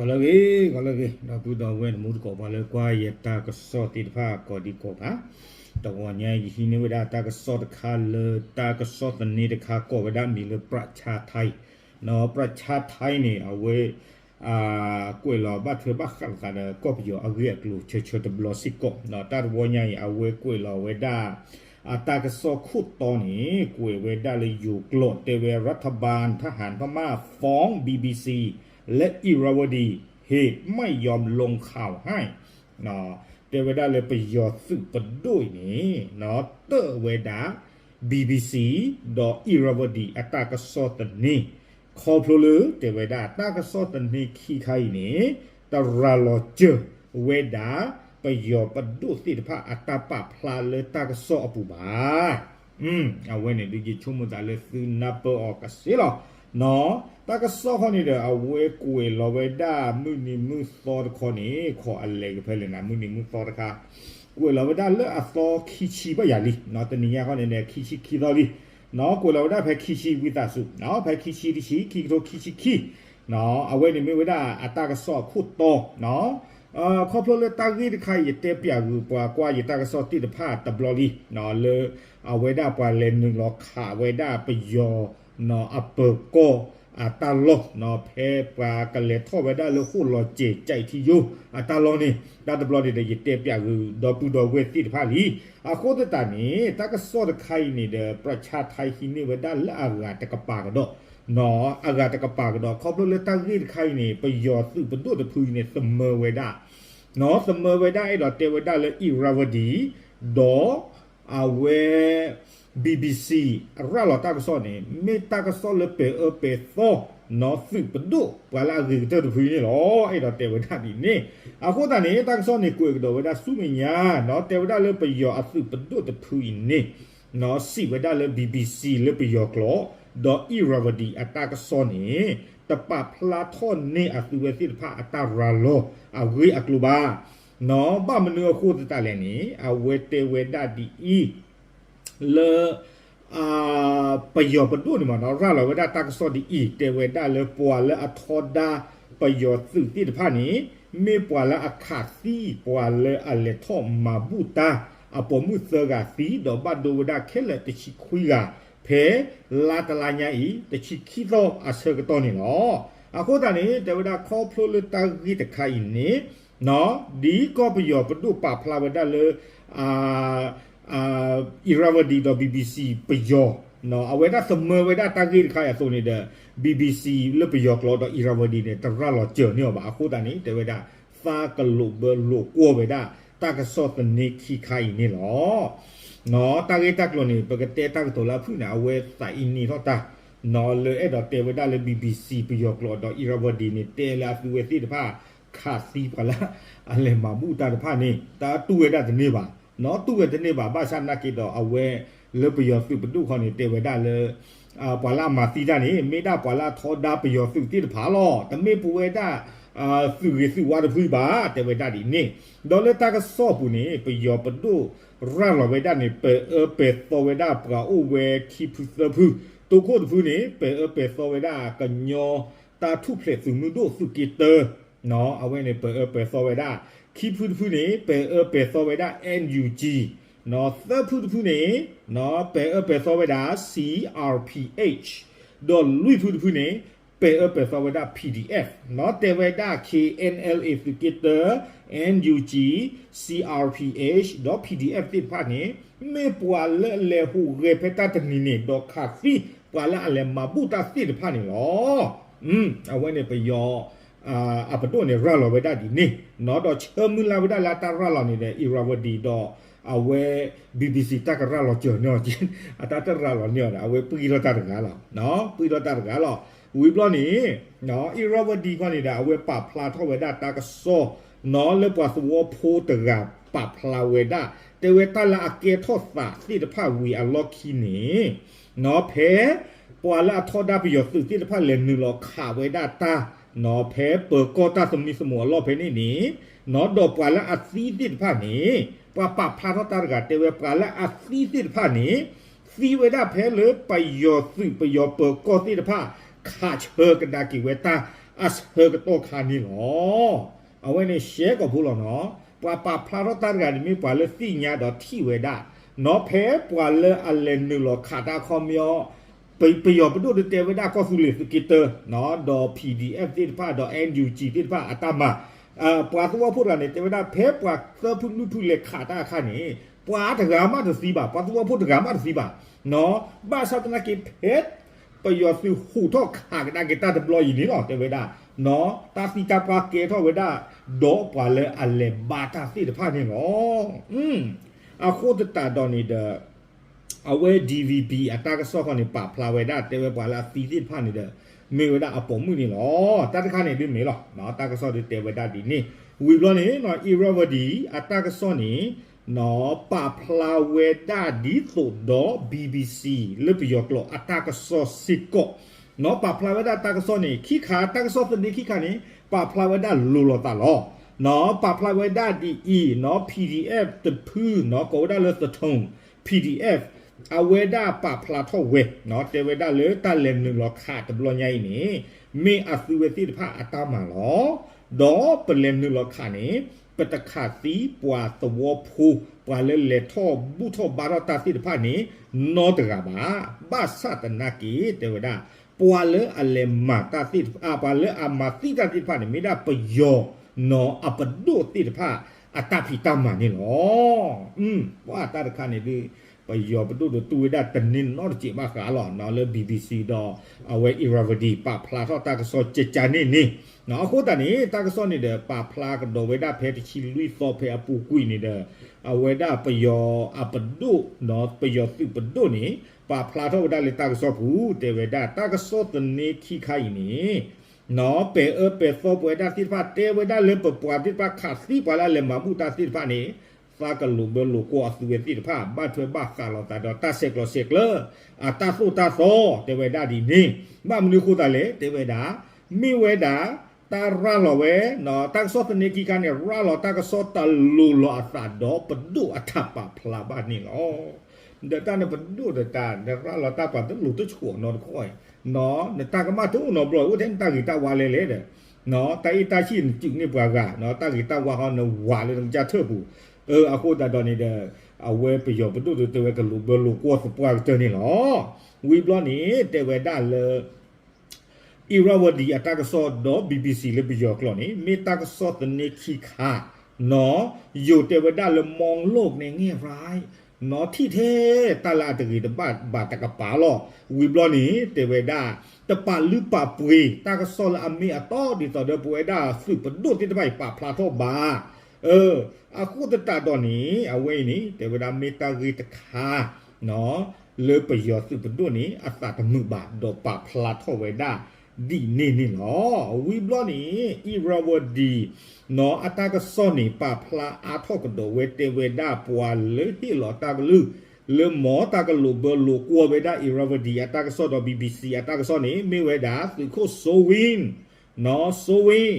ဂီၤလၢအဂ့ၤ, ဂီၤလၢအဂ့ၤ, ဒီပုၢ်ဒီဝဲၢ်တံၤသကိး ပှၤလၢကွၢ်ယတၢ်ကစီၣ်သ့ၣ်တဖၣ်ကိးဒံကိးဂၤ, တဂီၤညါအံၤ ယဟံးန့ၢ်ဝဲဒၣ်တၢ်ကစီၣ်တခါလၢတၢ်ကစီၣ်သန့တခါ ကိးဝဲဒၣ်မံၤလၢ ပြၢၣ်ဆၣ်ထၢၣ်, ပြၢၣ်ဆၣ်ထၢၣ်န့ၣ် အဝဲ ကွဲးလီၤဘၣ်ထွဲဘၣ်ဃးလိာ်သးဒီး ကီၢ်ပယီၤအဂ့ၢ်အကျိၤဆၢဆၢတဘျီစ့ၢ်ကီး, တၢ်တဝီညါအံၤ အဝဲကွဲးလီၤဝဲဒၣ် အတၢ်ကစီၣ်ခိၣ်တီန့ၣ် ကွဲးဝဲဒၣ်လၢယိၤကျိာ် တဲဝဲ รัฐบาลทหารพม่าฟ้อง BBC และอิราวดี เหตุไม่ยอมลงข่าวให้ တဲဝဲဒၣ်လၢပယီၤသုးပဒိၣ်အံၤန့ၣ် တၢၣ်ဝဲဒၣ် BBC ဒီး Irrawaddy အတၢ်ကစီၣ်သန့, ခီဖျိလၢတဲဝဲဒၣ်တၢ်ကစီၣ်သန့ခံခါအံၤန့ၣ် တရၤလီၤစၢၤဝဲဒၣ် ပယီၤပဒိၣ်သ့ၣ်တဖၣ်အတၢ်ပာ်ဖျါလၢတၢ်ကစီၣ်အပူၤဘၣ်. အဝဲန့ၣ်ဒုးယဆိကမိၣ်သးလၢသုနၢ်ပၢၢ်အီၤကစ့လီၤ. တၢ်ကစီၣ်ခီန့ၣ်ဒီး အဝဲကွဲးလီၤဝဲဒၣ်မုၢ်နံၤမုၢ်သီတခီန့ၣ် ခီအလဲၤကဖဲလဲၣ်န့ၣ် မုၢ်နံၤမုၢ်သီတခါ ကွဲးလီၤဝဲဒၣ်လၢအသီခံဆံဘၣ်ယၤလံ, တနံၤညါခီန့ၣ်ဒီး ခံဆံခံသီလံ, ကွဲးလီၤဝဲဒၣ်ဖဲခံဆံဝံသးစူၤ, ဖဲခံဆံတဆံ ခံကထိခံဆံခံ, အဝဲန့ၣ်မ့ၢ်ဝဲဒၣ်အတၢ်ကစီၣ်အခိၣ်တီ ခီဖျိလၢတၢ်ဂ့ၢ်တခါအံၤ ယတဲပျးဂုာ်ပှၤကွၢ်ယတၢ်ကစီၣ်သ့ၣ်တဖၣ်တဘျီလံ, လၢအဝဲဒၣ်ပှၤလဲၤနုာ်လီၤခးဝဲဒၣ်ပယီၤ အပၢၤကီၢ်အတၢ်လီၢ်, ဖဲပှၤကလဲၤထီၣ်ဝဲဒၣ်လၢဃိၣ်လီၤစဲးကၠဲးထံယိအတၢ်လီၢ်န့ၣ် တၢ်တဘျီန့ၣ်ဒီး ယတဲပျးဂုာ်ဒီပုၢ်ဒီဝဲၢ်သ့ၣ်တဖၣ်လံ. အဃိသတးန့ၣ် တၢ်ကစီၣ်တခါအံၤန့ၣ်ဒီး ပြၢၣ်ဆၣ်ထၢၣ် ဟံးန့ၢ်ဝဲဒၣ်လၢအဂၤတကပၤကဒီး, အဂၤတကပၤကဒီး ခီဖျိလၢတၢ်ဂ့ၢ်တခါအံၤန့ၣ် ပယီၤသုးပဒိၣ်တဖုအံၤန့ၣ် သမၢဝဲဒၣ် သမၢဝဲဒၣ်အဲၣ်ဒိးတဲဝဲဒၣ်လၢ Irrawaddy ဒီး အဝဲ BBC ရၤလီၤတၢ်ကစီၣ်န့ၣ် မ့ၢ်တၢ်ကစီၣ်လၢပဲၤအၢပဲၤသီ သုးပဒိၣ် ပှၤလၢအဂ့ၤကတၢၢ်တဖုန့ၣ်လီၤ. အဲၣ်ဒိးတဲဝဲဒၣ်ဒ်န့ၣ်, အဃိသတးန့ၣ် တၢ်ကစီၣ်န့ၣ်ကွဲးကဒီးဝဲဒၣ်ဆူမဲာ်ညါ, တဲဝဲဒၣ်လၢပယီၤအသုးပဒိၣ်တဖုအံၤန့ၣ် စံးဝဲဒၣ်လၢ BBC လၢပယီၤကျိာ် ဒီး Irrawaddy အတၢ်ကစီၣ်န့ၣ် တပာ်ဖျါထီၣ်န့ၢ်အသုဝဲသ့ၣ်တဖၣ်အတၢ်ရၤလီၤအဂ့ၢ်အကျိၤဘၣ်. ဘၣ်မနုၤအဃိသတးလဲၣ်န့ၣ် အဝဲတဲဝဲဒၣ်ဒ်အံၤ လၢ ပယီၤပဒိၣ်န့ၣ်မး ရၤလီၤဝဲဒၣ်တၢ်ကစီၣ်ဒ်အံၤ တဲဝဲဒၣ်လၢပှၤလၢအထီဒါပယီၤသုးသ့ၣ်တဖၣ်န့ၣ် မ့ၢ်ပှၤလၢအခးသံ ပှၤလၢအလဲၤထီၣ်မၤဘူၣ်တၢ် အပိာ်မုၣ်သၢဂၤသံ ဒီးဘၣ်ဒိဝဲဒၣ်ခဲလၢာ်တဆံခွံဂၤ ဖဲလါတလါညါအံၤ တဆံခံသီအဆၢကတီၢ်န့ၣ်လီၤ. အဃိသတးန့ၣ် တဲဝဲဒၣ်ခီဖျိလၢတၢ်ဂ့ၢ်တခါအံၤန့ၣ် ဒ်ကီၢ်ပယီၤပဒိၣ်ပာ်ဖျါဝဲဒၣ်လၢ Irrawaddy ဒီး BBC ပယီၤ အဝဲဒၣ်သမၢဝဲဒၣ်တၢ်ဂ့ၢ်တခါအံၤအသိးန့ၣ်ဒီး BBC လၢပယီၤကျိာ်ဒီး Irrawaddy န့ၣ် တရၤလီၤစၢၤန့ၢ်အီၤဘၣ်. အဃိသတးန့ၣ် တဲဝဲဒၣ် သးကလိာ်ဘၢလိာ်ကွီၢ်ဝဲဒၣ် တၢ်ကစီၣ်သန့ခံခါအံၤန့ၣ်လီၤ. တၢ်ဂ့ၢ်တၢ်ကျိၤန့ၣ် ပကတဲတၢ်ကတိၤလၢအဖုၣ်န့ၣ် အဝဲသးအံၤနံၤထီၣ်တၢ် လၢအဲၣ်ဒိးတဲဝဲဒၣ်လၢ BBC ပယီၤကျိာ်ဒီး Irrawaddy န့ၣ် တဲလၢအသုဝဲသ့ၣ်တဖၣ် ခးသံပှၤလၢအလဲၤမၤဘူၣ်တၢ်တဖၣ်န့ၣ် တၢ်တူၢ်ဝဲဒၣ်တန့ၢ်ဘၣ်, တူၢ်ဝဲတန့ၢ်ဘၣ် ဘၣ်ဆၣ်နာ်က့ဒီးအဝဲ လၢပယီၤသုးပဒိၣ်ခီန့ၣ် တဲဝဲဒၣ်လၢ ပှၤလၢအမၤသံတၢ်န့ၣ် မ့ၢ်ဒၣ်ပှၤလၢအထီဒါပယီၤသုးသ့ၣ်တဖၣ်လီၤ. တမ့ၢ်ပဝဲဒၣ် သုးဂ့ၤသုးဝါတဖုဘၣ် တဲဝဲဒၣ်ဒ်န့ၣ်, ဒီးလၢတၢ်ကစီၣ်အပူၤန့ၣ် ပယီၤပဒိၣ်ရၤလီၤဝဲဒၣ်န့ၣ် ပဲၤအၢပဲၤသီဝဲဒၣ်ပှၤအိၣ်ဝဲခံဖုသၢဖု, တိခိၣ်တဖုန့ၣ် ပဲၤအၢပဲၤသီဝဲဒၣ်ကညီတၢ်ထူၣ်ဖျဲးသုးမုၢ်ဒိၣ်သုးက့တၢ အဝဲန့ၣ် ပဲၤအၢပဲၤသီဝဲဒၣ်, ခံဖုတဖုန့ၣ် ပဲၤအၢပဲၤသီဝဲဒၣ် NUG, သၢဖုတဖုန့ၣ် ပဲၤအၢပဲၤသီဝဲဒၣ် C R P H, ဒီးလွံၢ်ဖုတဖုန့ၣ် ပဲၤအၢပဲၤသီဝဲဒၣ် P D F, တဲဝဲဒၣ် K N L A သုးက့တၢ, N U G, C R P H ဒီး P D F သ့ၣ်တဖၣ်န့ၣ် မ့ၢ်ပှၤလၢအလဲၤဟူးဂဲၤဖဲတၢ်တနံၤန့ၣ် ဒီးခးသံပှၤလၢအလဲၤမၤဘူၣ်တၢ်သ့ၣ်တဖၣ်န့ၣ်လီၤ. အဝဲန့ၣ်ပယီၤ အပဒိၣ်န့ၣ်ရၤလီၤဝဲဒၣ်ဒ်န့ၣ်, ဒီးဆၢမုၢ်လၢ်ဝဲဒၣ်လၢအတၢ်ရၤလီၤန့ၣ်ဒီး Irrawaddy ဒီးအဝဲ BBC တၢ်ကရၤလီၤစၢၤန့ၢ်အီၤ, အတၢ်တရၤလီၤန့ၢ်အီၤဒီး အဝဲပှံၢ်ထီၣ်တၢ်တဂၤလီၤ, ပှံၢ်ထီၣ်တၢ်တဂၤလီၤ. ဝံၤဘျီန့ၣ် Irrawaddy ခီန့ၣ်ဒီး အဝဲပာ်ဖျါထီၣ်ဝဲဒၣ်တၢ်ကစီၣ် လၢပှၤသဝီဖိတဂၤပာ်ဖျါဝဲဒၣ် တဲဝဲတၢ်လၢအကဲထီၣ်သးသ့ၣ်တဖၣ်ဝံၤအလီၢ်ခံန့ၣ် ဖဲ ပှၤလၢအထီဒါပယီၤသုးသ့ၣ်တဖၣ်လဲၤနုာ်လီၤခးဝဲဒၣ်တၢ် ဖဲပၢၤကီၢ်တၢ်သမံသမိးအလီၢ်ဖဲန့ၣ်န့ၣ် ဒီးပှၤလၢအသံသ့ၣ်တဖၣ်န့ၣ် ပှၤပာ်ဖျါထီၣ်တၢ်တဂၤတဲဝဲ ပှၤလၢအသံသ့ၣ်တဖၣ်န့ၣ် သံဝဲဒၣ်ဖဲလၢပယီၤသုးပယီၤပၢၤကီၢ်သ့ၣ်တဖၣ် ခးဆၢကဒါက့ၤဝဲတၢ် အဆၢကတီၢ်ခါန့ၣ်လီၤ. အဝဲန့ၣ်ရှဲကိာ်ဖိလီၤနီၤ. ပှၤပာ်ဖျါထီၣ်တၢ်တဂၤန့ၣ်မ့ၢ်ပှၤလၢသ့ၣ်ညါဒီးထံၣ်ဝဲဒၣ်နီၤ ဖဲပှၤလၢအလဲၤနုာ်လီၤခးတၢ်အခီပညီ ပယီၤပဒိၣ်ဒုးတဲဝဲဒၣ်ကီၢ်သူလ့ၤသုးက့တၢနီၤ ဒီး P D F သ့ၣ်တဖၣ် ဒီး N U G သ့ၣ်တဖၣ်အတၢ်မၤ ပှၤသဝီဖိတဂၤန့ၣ် တဲဝဲဒၣ်ဖဲပှၤသၢဖုနွံဖုလဲၤခးတၢ်အခါန့ၣ် ပှၤတဂၤမးတသံဘၣ်, ပှၤသဝီဖိတဂၤမးတသံဘၣ်နီၤ. ဘၣ်ဆၣ်သနာ်က့ဖဲ ပယီၤသုးဟူးထီၣ်ခးကဒါက့ၤတၢ်တဘျီအံၤန့ၣ်လီၤ တဲဝဲဒၣ်နီၤ တၢ်သံတၢ်ပှၢ်ကဲထီၣ်ဝဲဒၣ် ဒီးပှၤလၢအလဲၤဘါတၢ်သ့ၣ်တဖၣ်န့ၣ်လီၤ. အဃိသတးဒီးန့ၣ်ဒီး အဝဲ D V B အတၢ်ကစီၣ်ခီန့ၣ် ပာ်ဖျါဝဲဒၣ်တဲဝဲပှၤလၢအသံသ့ၣ်တဖၣ်န့ၣ်ဒီး မ့ၢ်ဝဲဒၣ်အပိာ်မုၣ်န့ၣ်လီၤ. တၢ်တခါန့ၣ်ဒ်န့ၣ်လီၤ. တၢ်ကစီၣ်ဒုးတဲဝဲဒၣ်ဒ်န့ၣ် ဝံၤဘျီန့ၣ် Irrawaddy အတၢ်ကစီၣ်န့ၣ် ပာ်ဖျါဝဲဒၣ်ဒ်သိးဒီး B B C လၢပယီၤကျိာ်အတၢ်ကစီၣ်စ့ၢ်ကီး ပာ်ဖျါဝဲဒၣ်တၢ်ကစီၣ်န့ၣ် ခံခါ တၢ်ကစီၣ်သန့ခံခါန့ၣ် ပာ်ဖျါဝဲဒၣ်လိၤလိာ်သးလီၤ. ပာ်ဖျါဝဲဒၣ်ဒ်အံၤနီၤ P D F တဖုနီၤ ကိးဝဲဒၣ်လၢ သထိၣ် P D F အဝဲဒၣ်ပာ်ဖျါထီၣ်ဝဲနီၤ တဲဝဲဒၣ်လၢတၢ်လဲၤနုာ်လီၤခးတဘျီညါအံၤန့ၣ် မ့ၢ်အသုဝဲသ့ၣ်တဖၣ်အတၢ်မၤလီၤ. ဒီးပလဲၤနုာ်လီၤခးန့ၣ် ပတခးသံပှၤသဝီဖိ ပှၤလၢလဲၤထီၣ်ဘူၣ်ထီၣ်ဘါထီၣ်တၢ်သ့ၣ်တဖၣ်န့ၣ် နီတဂၤဘၣ်. ဘၣ်ဆၣ်သနာ်က့ တဲဝဲဒၣ် ပှၤလၢအလဲၤမၤတၢ်သ့ၣ်တဖၣ် ပှၤလၢအမၤသံတၢ်သ့ၣ်တဖၣ်န့ၣ် မ့ၢ်ဒၣ်ပယီၤနီၤအပဒိၣ်သ့ၣ်တဖၣ် အတၢ်ဖံးတၢ်မၤန့ၣ်လီၤ. ပှၤတၢ်တခါန့ၣ်ဒုး ပယီၤပဒိၣ်ဒုးတူၢ်ဝဲဒၣ်တန့ၢ်နီတစဲးဘၣ်ဃးလီၤနီၤ လၢ B B C ဒီးအဝဲ Irrawaddy ပာ်ဖျါထီၣ်တၢ်ကစီၣ်ကကန့ၣ်န့ၣ် အဃိသတးန့ၣ် တၢ်ကစီၣ်န့ၣ်ဒီးပာ်ဖျါကဒီးဝဲဒၣ်ဖဲတဆံလွံၢ်သီဖဲအပူၤကွံာ်န့ၣ်ဒီး အဝဲဒၣ်ပယီၤအပဒိၣ်နီၤ ပယီၤသုးပဒိၣ်န့ၣ် ပာ်ဖျါထီၣ်ဝဲဒၣ်လၢတၢ်ကစီၣ်ပူၤ တဲဝဲဒၣ်တၢ်ကစီၣ်သန့ခံခါအံၤန့ၣ် နီၤ ပဲာ်အၢပဲာ်သီပဝဲဒၣ်သ့ၣ်တဖၣ် တဲဝဲဒၣ်လၢပပှၤသ့ၣ်တဖၣ်ခးသံပှၤလၢအလဲၤမၤဘူၣ်တၢ်သ့ၣ်တဖၣ်န့ၣ် သးကလိာ်ဘၢလိာ်ကွီၢ်အသုဝဲသ့ၣ်တဖၣ် ဘၣ်ထွဲဘၣ်ဃးလိာ်သးဒီးတၢ်ဆဲးကျိးဆဲးကျၢ အတၢ်သိၣ်တၢ်သီ တဲဝဲဒၣ်ဒ်န့ၣ် ဘၣ်မနုၤအဃိသတးလဲၣ် တဲဝဲဒၣ် မ့ၢ်ဝဲဒၣ် တၢ်ရၤလီၤဝဲ တၢ်ကစီၣ်သန့ခံခါန့ၣ် ရၤလီၤတၢ်ကစီၣ်တလိၤလီၤအသးဒီးပဒိၣ်အတၢ်ပာ်ဖျါဘၣ်န့ၣ်လီၤ. ဒီးတၢ်နပဒိၣ်ဒီးတၢ် နရၤလီၤတၢ်ပှၤတလိၤတဆှီနီတခီ နတၢ်ကမၣ်တအိၣ်နီတဘျီ အိၣ်ထဲနတၢ်ဂ့ၤတၢ်ဝါလဲၣ်လဲၣ်ဒီး တၢ်အ့ၣ်တၢ်ဆံၣ်နစုးန့ၢ်ပှၤဂၤ တၢ်ဂ့ၤတၢ်ဝါဟီနဝးလၢနကစၢ်ထၢၣ်ပူၤ အဃိသတးဒီးန့ၣ်ဒီး အဝဲပယီၤပဒိၣ်ဒုးတဲဝဲကလိာ်ဘၢလိာ်ကွီၢ်သပှၢ်ကတၢၢ်န့ၣ်လီၤ. ဝံၤဘျီန့ၣ် တဲဝဲဒၣ်လၢ Irrawaddy အတၢ်ကစီၣ်ဒီး B B C လၢပယီၤကျိာ်န့ၣ် မ့ၢ်တၢ်ကစီၣ်သန့ခံခါ နီၤ ယိၤတဲဝဲဒၣ်လၢ มองโลกในแง่ร้าย နီၤ ထံၣ်ထဲတၢ်လၢအတဂ့ၤတဘၣ်ဘၣ်တကပၤလီၤ. ဝံၤဘျီန့ၣ် တဲဝဲဒၣ် တပာ်လုၢ်ပာ်ပှ့ၤ တၢ်ကစီၣ်လၢအမ့ၢ်အတီဒ်သိးဒီးပဝဲဒၣ်သုးပဒိၣ်သ့ၣ်တဖၣ်အံၤပာ်ဖျါထီၣ်ဘၣ် အဃိသတးဒီးန့ၣ် အဝဲအံၤန့ၣ် တဲဝဲဒၣ်မ့ၢ်တၢ်ဂ့ၢ်တခါ လၢပယီၤသုးပဒိၣ်န့ၣ် အသးတမုာ်ဘၣ် ဒီးပာ်ဖျါထီၣ်ဝဲဒၣ်ဒ်န့ၣ်န့ၣ်လီၤ. ဝံၤဘျီန့ၣ် Irrawaddy နီၤ အတၢ်ကစီၣ်န့ၣ် ပာ်ဖျါအါထီၣ်ကဒီးဝဲတဲဝဲဒၣ်ပှၤလၢဟ့ၣ်လီၤတၢ်ကလုၢ် လၢမၤတၢ်ကလိာ်ဘၢလိာ်ကွီၢ်ဝဲဒၣ် Irrawaddy အတၢ်ကစီၣ်ဒီး B B C အတၢ်ကစီၣ်န့ၣ် မ့ၢ်ဝဲဒၣ်သုးခိၣ် Soe Win နီၤ Soe Win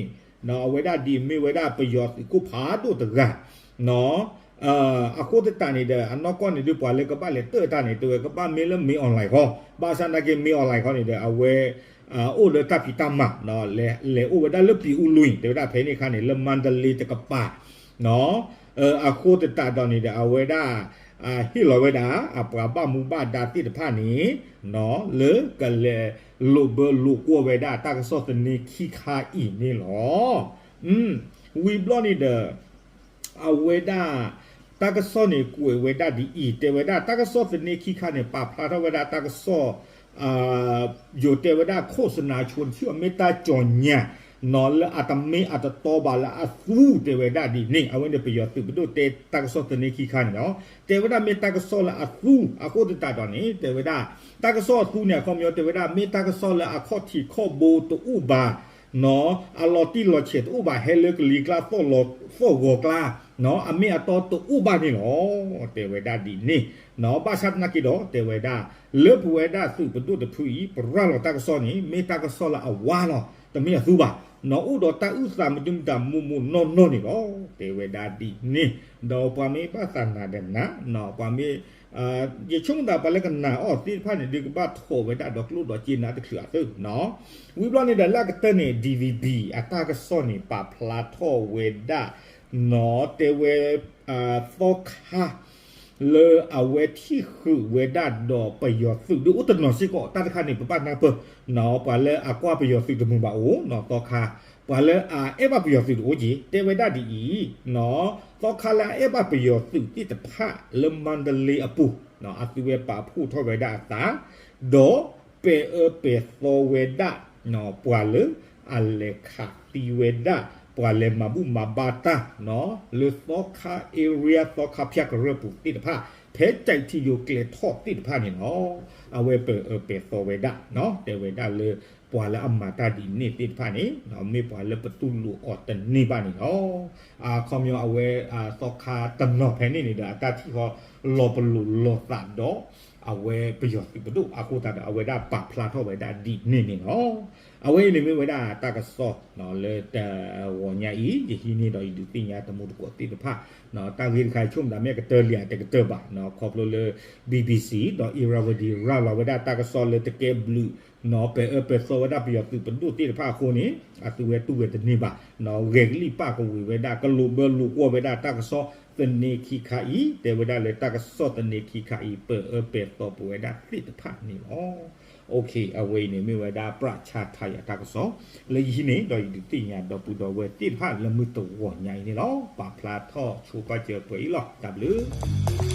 နီၤ အဝဲဒၣ်ဒ်မ့ၢ်ဝဲဒၣ်ပယီၤသုးခိၣ်ဖးဒိၣ်တဂၤ နီၤ အဃိသတးန့ၣ်ဒီး အနီၢ်ကီၢ်န့ၣ်ဒုးပှၤလၢကဘၣ်လဲၤတၢၣ်တၢ်န့ၣ် တဲဝဲကဘၣ်မ့ၢ်လၢ မင်းအောင်လှိုင် ခီ ဘၣ်ဆၣ်သနာ်က့ မင်းအောင်လှိုင် ခီန့ၣ်ဒီး အဝဲ အိၣ်လၢတၢ်ဖံးတၢ်မၤ လဲၤအိၣ်ဝဲဒၣ်လၢ ပြင်ဦးလွင် တဲဝဲဒၣ်ဖဲန့ၣ်အခါန့ၣ် လၢမန္တလေးတကပၤ နီၤ အဃိသတးဒီးန့ၣ်ဒီး အဝဲဒၣ် ဟ့ၣ်လီၤဝဲဒၣ် အပှၤဘၣ်မူဘၣ်ဒါသ့ၣ်တဖၣ်န့ၣ် နီၤ လၢကလဲၤလိာ်ဘၢလိာ်ကွီၢ်ဝဲဒၣ်တၢ်ကစီၣ်သန့ခံခါအံၤန့ၣ်လီၤ. ဝံၤဘျီန့ၣ်ဒီး အဝဲဒၣ် တၢ်ကစီၣ်န့ၣ်ကွဲးဝဲဒၣ်ဒ်အံၤ တဲဝဲဒၣ် တၢ်ကစီၣ်သန့ခံခါန့ၣ် ပာ်ဖျါထီၣ်ဝဲဒၣ်တၢ်ကစီၣ် ယိၤတဲဝဲဒၣ် โฆษณาชวนเชื่อ မ့ၢ်တၢ်ကၠီၤညါ နီၤ လၢအတမ့ၢ်အတတီဘၣ်လၢအသူ တဲဝဲဒၣ်ဒ်န့ၣ် အဝဲန့ၣ်ပယီၤသုးပဒိၣ်တဲတၢ်ကစီၣ်သန့ခံခါန့ၣ်လီၤ. တဲဝဲဒၣ်မ့ၢ်တၢ်ကစီၣ်လၢအသူ အဃိသတးဒီးန့ၣ် တဲဝဲဒၣ် တၢ်ကစီၣ်အသူန့ၣ် အခီပညီတဲဝဲဒၣ် မ့ၢ်တၢ်ကစီၣ်လၢအခီၣ်ထံးခီၣ်ဘိတအိၣ်ဘၣ် နီၤ အလီၤတံၢ်လီၤဆဲးတအိၣ်ဘၣ် ဟဲလၢကလံၤကျါ သီၣ်ဂီၤကျါ နီၤ အမ့ၢ်အတီတအိၣ်ဘၣ်န့ၣ်လီၤ. တဲဝဲဒၣ်ဒ်န့ၣ် နီၤ ဘၣ်ဆၣ်သနာ်က့ဒီး တဲဝဲဒၣ် လၢပဝဲဒၣ်သုးပဒိၣ်တဖုအံၤ ပရၤလီၤတၢ်ကစီၣ်န့ၣ် မ့ၢ်တၢ်ကစီၣ်လၢအဝါလီၤ. တမ့ၢ်အသူဘၣ်, နီၢ်အိၣ်ဒီးတၢ်အုၣ်သးမနုၤမတၤမိၢ်မိၢ်နီၢ်နီၢ်န့ၣ်လီၤ. တဲဝဲဒၣ်ဒ်န့ၣ်, ဒီးပှၤမ့ၢ်ဘၣ်သးနၤဒီးနၤ, ပှၤမ့ၢ် ယဆိကမိၣ်သးပှၤလၢကနာ်အီၤသ့ၣ်တဖၣ်န့ၣ် ဒုးကဘၣ်ထီၣ်ဝဲဒၣ်ဒီးကျိၣ်ဒီးစ့နၤတချုးအသၢနီၤ. ဝံၤဘျီန့ၣ်ဒီးလၢအကတၢၢ်န့ၣ် DVB အတၢ်ကစီၣ်န့ၣ် ပာ်ဖျါထီၣ်ဝဲဒၣ်နီၤ, တဲဝဲ သီခါ လၢအဝဲထံၣ်ဃုာ်ဝဲဒၣ်ဒီးပယီၤသုးဒ်အိၣ်တနီၤစ့ၢ်ကီး တၢ်တခါန့ၣ် ပဘၣ်နၢ်ပၢၢ်နီၤ, ပှၤလၢအကွၢ်ပယီၤသုးတမုာ်ဘၣ်အိၣ်နီၤ, သီခါ ပှၤလၢအအဲၣ်ဘၣ်ပယီၤသုးတအိၣ်က့ၤ, တဲဝဲဒၣ်ဒ်အံၤနီၤ, သီခါလၢအအဲၣ်ဘၣ်ပယီၤသုးသ့ၣ်တဖၣ်လၢမါဒလ့အပူၤ, အသုဝဲပာ်ဖှိၣ်ထီၣ်ဝဲဒၣ်အသး, ဒီးပဲာ်အၢပဲာ်သီဝဲဒၣ် ပှၤလၢအလဲၤခးသံဝဲဒၣ် ပှၤလဲၤမၤဘူၣ်မၤဘါတၢ်နီၤ, လၢသီခါ area သီခါဖၠၣ်ကရၢၢ်ပူၤသ့ၣ်တဖၣ်, ဖဲကၠဲးထံယိၤကျဲထီၣ်သ့ၣ်တဖၣ်န့ၣ်လီၤ. အဝဲပဲာ်အၢပဲာ်သီဝဲဒၣ်နီၤ, တဲဝဲဒၣ်လၢပှၤလၢအမၤတၢ်ဒ်န့ၣ်သ့ၣ်တဖၣ်န့ၣ် မ့ၢ်ပှၤလၢပတူၢ်လိာ်အီၤတန့ၢ်ဘၣ်န့ၣ်လီၤ. အခီပညီအဝဲ သီခါတနီၤဖဲန့ၣ်န့ၣ်ဒီး အတၢ်ထံၣ်ဃီလီၤပလိာ်လီၤသးဒီး အဝဲပယီၤသုးပဒိၣ်အဃိသတးဒီး အဝဲဒၣ်ပာ်ဖျါထီၣ်ဝဲဒၣ်ဒ်န့ၣ်န့ၣ်လီၤ. အဝဲအံၤန့ၣ်မ့ၢ်ဝဲဒၣ်တၢ်ကစီၣ်လၢတဂီၤညါအံၤ ယဟံးန့ၢ်ဒီးယဒုးသ့ၣ်ညါတမူတကိးသ့ၣ်တဖၣ်, တၢ်ဂ့ၢ်တခါဆိကမိၣ်သးမ့ၢ်အကတၢၢ်လံဧါ တကတၢၢ်ဘၣ်, ခီဖျိလၢ BBC ဒီး Irrawaddy ရၤလီၤဝဲဒၣ်တၢ်ကစီၣ်လၢတကဲဘျုးနီၤ, ပဲာ်အၢပဲာ်သီဝဲဒၣ်ပယီၤသုးပဒိၣ်သ့ၣ်တဖၣ်အဃိန့ၣ် အသုဝဲတူၢ်ဝဲတန့ၢ်ဘၣ်နီၤ, ဂဲၤကလံၣ်ပၣ်ကဝံၤဝဲဒၣ် ကလိာ်ဘၢလိာ်ကွီၢ်ဝဲဒၣ်တၢ်ကစီၣ်သန့ခံခါအံၤ, တဲဝဲဒၣ်လၢတၢ်ကစီၣ်သန့ခံခါအံၤ ပဲာ်အၢပဲာ်သီပဝဲဒၣ်သ့ၣ်တဖၣ်န့ၣ်လီၤ. အဝဲအံၤန့ၣ်မ့ၢ်ဝဲဒၣ်ပြးဆါထါယၤတၢ်ကစီၣ် လၢယဟံးန့ၢ်ဒီးယဒုးသ့ၣ်ညါဒီပုၢ်ဒီဝဲၢ်သ့ၣ်တဖၣ်လၢမုၢ်တဂီၤညါအံၤန့ၣ်လီၤ. ပာ်ဖျါထီၣ်ဆိပာ်စၢၤပှဲၤအံၤလီၤ. တၢ်ဘျုး